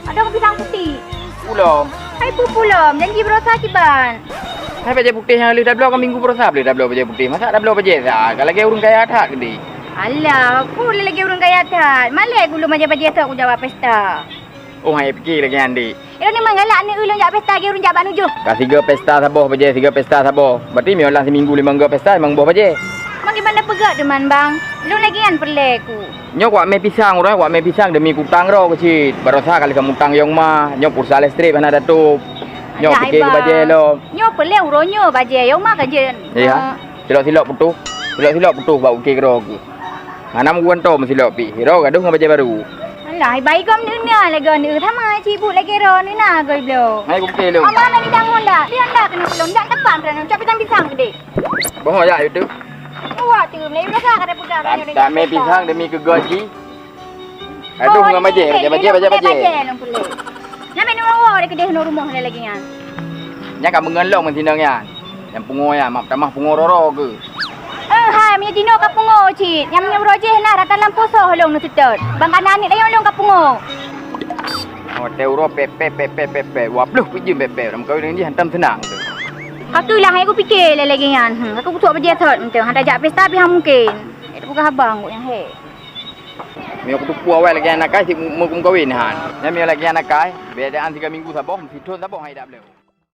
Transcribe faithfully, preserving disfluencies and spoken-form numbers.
Ada pisang putéh. Pulom. Hai pu pulom, janji barosa kiban. Hai bajèe putéh nyang lheueh tabloe ka minggu barosa lheueh tabloe bajèe putéh. Masa tabloe bajèe sa? Ka lagèe ureueng kaya that keudéh. Alah, peue lagèe ureueng kaya that. Malèe gulom bajèe-bajèe sot kujak bak pesta. Oh, hai pike lagèe nyan, Dik. Ilôn ni meugalak aneuk ulôn jak pesta, lagèe ureueng jak bak nujoh. Ka sigoe pesta saboh bajèe, sigoe pesta saboh. Berarti meunyoe lam siminggu limong goe pesta, limong boh bajèe. Bagaimana peugah teuma, Bang? Lôn lagèe nyan peureulèe ku. Nyoe kuwat mè pisang uroe, kuwat mè pisang demi kutang droe keuh cit. Barosa ka lheueh mutang yong ma, nyoe pulsa listrik hana tatôp. Nyoe pike keu bajèe lom. Nyoe peureulèe uroe nyoe bajèe yong ma ka jeuet. Iya. Silop-silop putôh. Silop-silop putôh bak pike keu droe keuh. Hana meuguan tom silop pih. Droe gadoh ngon bajèe baru. Alah, bai gom neuna lagèe neu sama cibuk lagèe droe neuna goe bloe. Hai pike lom. Ama na di dang honda. Di honda keuneuk lom dak tepat peureulèe. Cok pisang-pisang keudéh. Boh ya itu. Awak tu, Melayu rasa kada pegang. Tak mè pisang demi keu gaji. Aduh, ngon bajèe, bajèe, bajèe, bajèe, bajèe. Nyang mè nyoe woe deh keudéh nyoe rumoh lé lagèe nyan. Nyan ka meungon lom ngon sinong nyan. Nyang pungo nyan, mak tamah pungo roro keuh. Eh, hai, meunyoe jinoe ka pungo cit. Nyang meunyoe uroe jéh na rata lampôh soh lôn neuseutôt. Bang kana aneuk layong lôn ka pungo. Watèe uroe pepet, pepet, pepet. Dua ploh peuet jeuem pepet. Lam kawin ngon jih hantom seunang tu. Ka keuh lah, hai kupike lé lagèe nyan. Hmm, ka kutuek bajèe sot mantong. Hana jak pesta pih han mungken. Nyan teupeugah abang kok nyang he. Meunyoe kuteupue awai lagèe nyan akai, cit meu-, meu-, meukawen han. Nyan meunyoe lagèe nyan akai, bèk daan tiga minggu saboh, sithon saboh hai dak bloe.